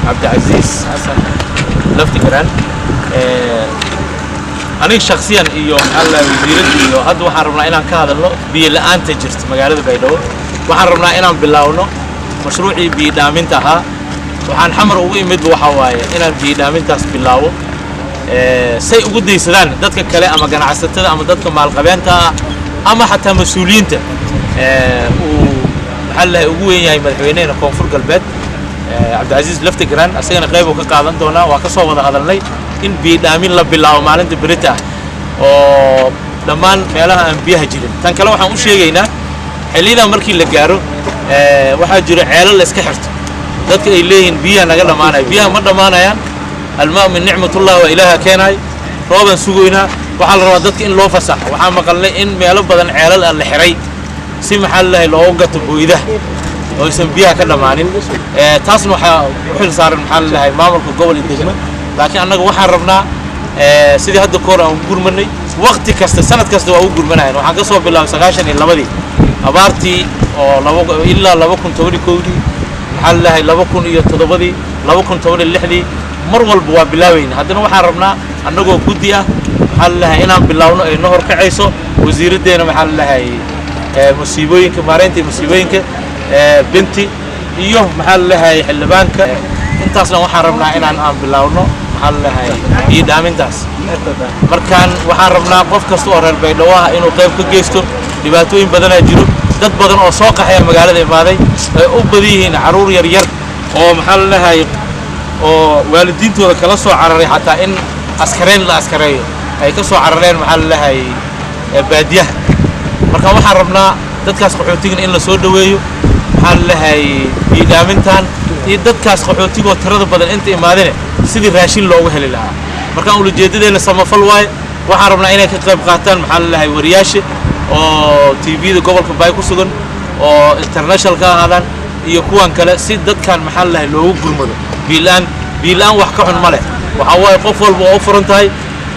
Cabdicasiis Xasan Laftigaraan. Aniga shaksiyan iyo maxaa la wasiiradda iyo hadda waxaan rabnaa inaan ka hadalno biyo la'aanta jirta magaalada Baydhabo. Waxaan rabnaa inaan bilaawno mashruucii biyo dhaaminta ahaa. Waxaan Xamar ugu imidba waxaa waaye inaan biyo dhaamintaas bilaawo, say ugu daysadaan dadka kale ama ganacsatada ama dadka maalqabeenta ah ama xataa mas-uuliyiinta uu maxaa lalahay ugu weyn yahay madaxweynaheena Koonfur Galbeed, Cabdicasiis Laftigraan. Asagana qayb uu ka qaadan doonaa. Waa ka soo wada hadalnay in biyo dhaamin la bilaabo maalinta berita ah oo dhammaan meelaha aan biyaha jirin. Tan kale waxaan u sheegaynaa, xilliyadan markii la gaaro waxaa jiro ceelal la iska xirto, dadka ay leeyihiin biyaha naga dhammaanaya. Biyaha ma dhammaanayaan. Almaa min nicmatullah, waa Ilaaha keenaay. Roobaan sugoynaa. Waxaa la rabaa dadka in loo fasaxo. Waxaa maqalnay in meelo badan ceelal ah la xiray si maxaa lalahay loogu gato booydaha oo aysan biyaha ka dhammaanin. Taasna waxaa u xil saaran maxaa lalahay maamulka gobol iyo degmo. Laakiin annaga waxaan rabnaa sidii hadda kahor aan ugu gurmanay, waqti kasta, sanad kasta waa ugu gurmanayan. Waxaan ka soo bilaabay 92-dii abaartii oo laba ilaa 2011-dii, maxaa lalahay 2007-dii, 2016-dii, mar walba waa bilaabayna. Haddana waxaan rabnaa annagoo guddi ah maxaa lalahay inaan bilaawno, ay na horkacayso wasiiraddeena maxaa lalahay musiibooyinka, maareynta musiibooyinka, Binti, iyo maxaa lalahay xildhibaanka. Intaasna waxaan rabnaa inaan aan bilaawno maxaa lalahay biyo dhaamintaas. Markaan waxaan rabnaa qof kasta oo reer Baydhabo ah inuu qayb ka geysto. Dhibaatooyin badanaa jiro, dad badan oo soo qaxaya magaalada imaaday, ay u badan yihiin carruur yar yar oo maxaa lalahay oo waalidiintooda kala soo cararay, xataa in askareyn la askareeyo ay ka soo carareen maxaa lalahay baadiyaha. Marka waxaan rabnaa dadkaas qaxootigana in la soo dhoweeyo, maxaa lalahay biidhaamintan iyo dadkaas qaxootigoo tirada badan inta imaadene sidii raashin loogu heli lahaa. Markaan ulajeedadeena samafal waaye. Waxaan rabnaa inay ka qayb qaataan maxaa lalahay wariyaasha oo TV-da gobolka Baay ku sugan oo international ka ahaadaan iyo kuwan kale, si dadkan maxaa lalahay loogu gurmado. Biilaan biilaan wax ka xun ma leh. Waxaa waaye qof walba oo u furan tahay.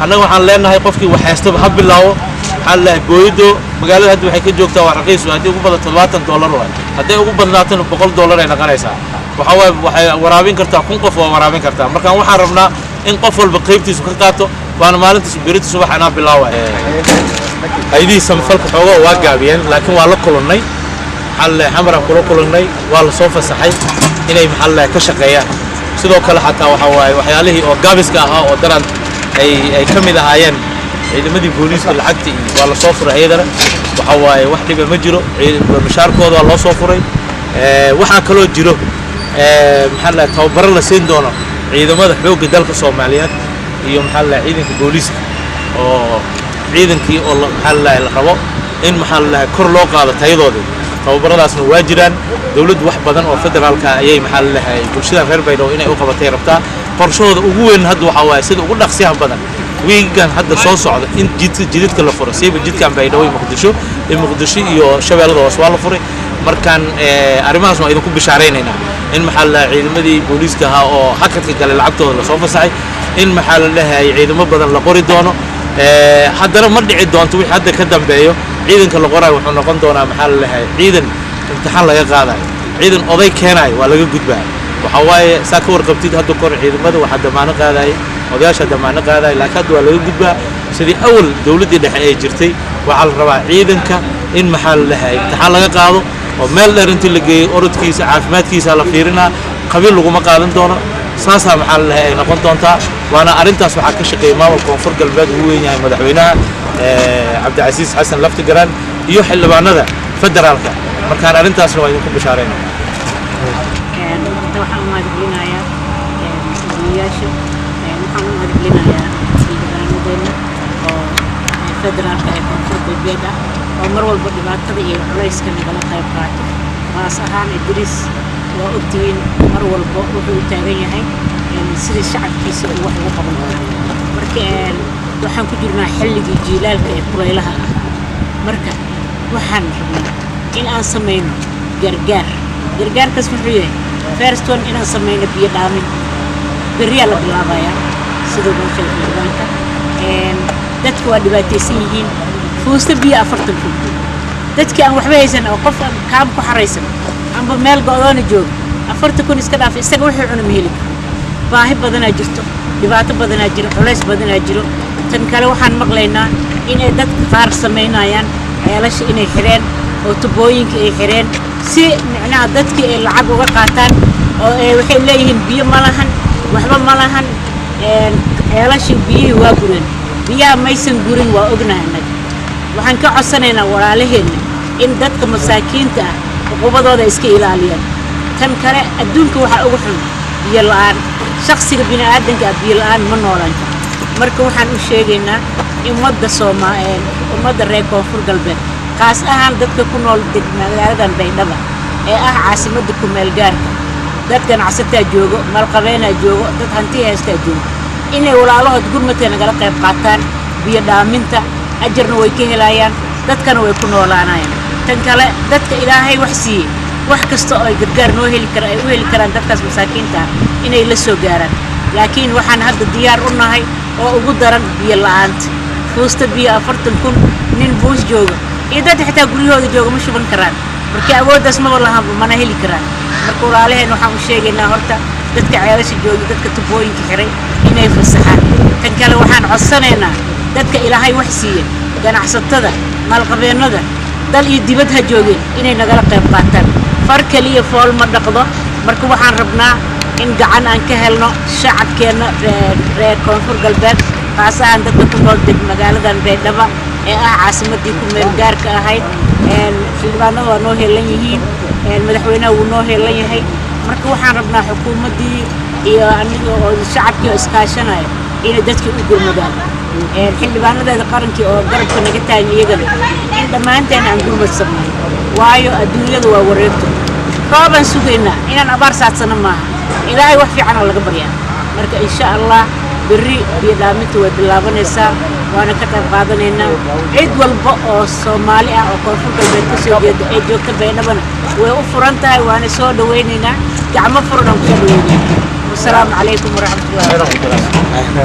Annaga waxaan leenahay qofkii wax haystaba ha bilaawo. Maxaa lalahay booyado magaalada hadda waxay ka joogtaa waa raqiis. Haddii ugu badan $70 waay, hadday ugu badnaatona $100 ay noqonaysaa. Waxaa waaye waxay waraabin kartaa 1000 qof, waa waraabin kartaa. Markaan waxaan rabnaa in qof walba qaybtiisu ka qaato, waana maalintiisu berita subax anaa bilaawaya. Hay-adihii samafalka xoogaa waa gaabiyeen, laakiin waa la kulannay, maxaa lalahay Xamaraan kula kulannay, waa la soo fasaxay inay maxaa lalahay ka shaqeeyaan. Sidoo kale xataa waxaa waaye waxyaalihii oo gaabiska ahaa oo daran ay ka mid ahaayeen ciidamadii booliiska lacagta iyo waa la soo furay iyadana. Waxaa waaye wax dhiba ma jiro, mishaarkooda waa loo soo furay. Waxaa kaloo jiro maxaa lalahay tababaro la siin doono ciidamada xoogga dalka Soomaaliyeed iyo maxaa lalahay ciidanka booliiska, oo ciidankii oo maxaa lalahay la rabo in maxaa lalahay kor loo qaado tayadoodii. Tababaradaasna waa jiraan. Dowladdu wax badan oo federaalka ayay maxaa lalahay bulshada reer Baydhabo inay u qabatay rabtaa. Qorshahooda ugu weyn hadda waxaa waaye sida ugu dhaqsiyaha badan wiigan hadda soo socda in jidka jidadka la furo, siiba jidkan Baydhabo iyo Muqdisho iyo Muqdisho iyo Shabeellada Hoose waa la furay. Markaan arrimahaas waan idinku bishaaraynaynaa in maxaa la ciidamadii booliiska ahaa oo hakadka galay lacagtooda lasoo fasaxay, in maxaa la dhahay ciidamo badan la qori doono. Haddana ma dhici doonto wixii hadda ka dambeeyo. Ciidanka la qorayo wuxuu noqon doonaa maxaa la dhahay ciidan imtixaan laga qaadayo, ciidan oday keenayo waa laga gudbaya. Waxaa waaye saa ka warqabtid, hadda kor ciidamada waxaa damaano qaadaya odayaasha damaano qaadaya, laakiin hadda waa laga gudbaa. Sidii awal dowladdii dhexe ay jirtay, waxaa la rabaa ciidanka in maxaa la dhahay imtixaan laga qaado oo meel dheer intii la geeyo orodkiisa, caafimaadkiisa la fiirinaa, qabiil laguma qaadan doono. Saasaa maxaa la dhahay ay noqon doontaa. Waana arrintaas waxaa ka shaqeeyay maamulka Koonfur Galbeed ugu weyn yahay madaxweynaha Cabdicasiis Xasan Laftigaraan iyo xildhibaanada federaalka. Markaan arrintaasna waa idinku bishaarayna. Horta waxaan u mahadcelinayaa odayaasha, waxaan u mahadcelinayaa xildhibaanadeena oo federaalka ee Koonfur Galbeed ah oo mar walba dhibaatada iyo culayska nagala qayb qaato. Qaas ahaan Idriis, waa ogtihiin, mar walba wuxuu u taagan yahay sidii shacabkiisa uu wax ugu qaban lahaa. Marka waxaan ku jirnaa xilligii jiilaalka ee kulaylaha ah. Marka waxaan rabnaa in aan samayno gargaar. Gargaarkaas wuxuu yahay first one inaan samayno biyo dhaamin. Berriyaa la bilaabayaa siduu noo sheegay xildhibaanka. Dadka waa dhibaataysan yihiin. Fuusta biyo 40,000. Dadkii aan waxba haysan oo qof aan kaam ku xaraysan amba meel go'doona jooga, 40,000 iska dhaaf, isaga wuxuu cuna ma heli karo. Baahi badanaa jirto, dhibaato badanaa jiro, culays badanaa jiro. Tan kale, waxaan maqlaynaa inay dadka qaar samaynayaan ceelasha inay xireen oo tubooyinka ay xireen, si micnaha dadkii ay lacag uga qaataan, oo ay waxay leeyihiin biyo ma lahan, waxba ma lahan, ceelashii biyihii waa gureen. Biyaha maysan gurin, waa ognahay annaga. Waxaan ka codsanaynaa walaalaheenna in dadka masaakiinta ah cuqubadooda iska ilaaliyaan. Tan kale, adduunka waxaa ugu xun biyo la'aan. Shaksiga bini aadanka ah biyo la'aan ma noolaan karo. Marka waxaan u sheegaynaa ummadda Sooma, ummadda reer Koonfur Galbeed, qaas ahaan dadka ku nool magaaladan Baydhaba ee ah caasimadda kumeel gaarka, dad ganacsataa joogo, maalqabeenaa joogo, dad hanti haystaa joogo, inay walaalahood gurmadka nagala qayb qaataan biyo dhaaminta. Ajarna way ka helayaan, dadkana way ku noolaanayaan. Tan kale, dadka Ilaahay wax siiyey, wax kasta oo ay gargaar noo heli kara ay u heli karaan dadkaas masaakiinta ah inay la soo gaaraan. Laakiin waxaan hadda diyaar u nahay oo ugu daran biyo la'aanta. Fuusta biyo 40,000, nin buus jooga iyo dad xitaa guryahooda jooga ma shuban karaan. Marka awooddaas maba lahanba, mana heli karaan. Marka walaalaheen waxaan u sheegaynaa horta dadka ceelasha jooga, dadka tubooyinka xiray inay fasaxaan. Tan kale, waxaan codsanaynaa dadka Ilaahay wax siiye, ganacsatada, maalqabeennada, dal iyo dibad ha joogeen, inay nagala qayb qaataan. Far keliya fool ma dhaqdo. Marka waxaan rabnaa in gacan aan ka helno shacabkeenna reer Koonfur Galbeed, qaas ahaan dadka ku nool deg magaaladan Baydhaba ee ah caasimadii ku meel gaarka ahayd. Xildhibaanada waa noo heelan yihiin, madaxweynaha wuu noo heelan yahay. Marka waxaan rabnaa xukuumaddii iyo aniga oo shacabkii oo iskaashanaya inay dadkii u gurmadaan. Xildhibaanadeeda qarankii oo garabka naga taagan, iyagana in dhammaanteen aan gurmad samayno, waayo adduunyadu waa wareegto. Roobaan sugaynaa, inaan abaar saadsano maaha. Ilaahay wax fiicanoo laga baryaa. Marka insha Allah berri biyo dhaaminta way bilaabanaysaa, waana ka qayb qaadanaynaa. Cid walba oo Soomaali ah oo Koonfur Galbeed ka soo jeeda ee joogta Baydhabana way u furan tahay, waana soo dhawaynaynaa, gacmo furan aan kusoo dhawaynaynaa. Wasalaamu calaykum waraxmatullahi.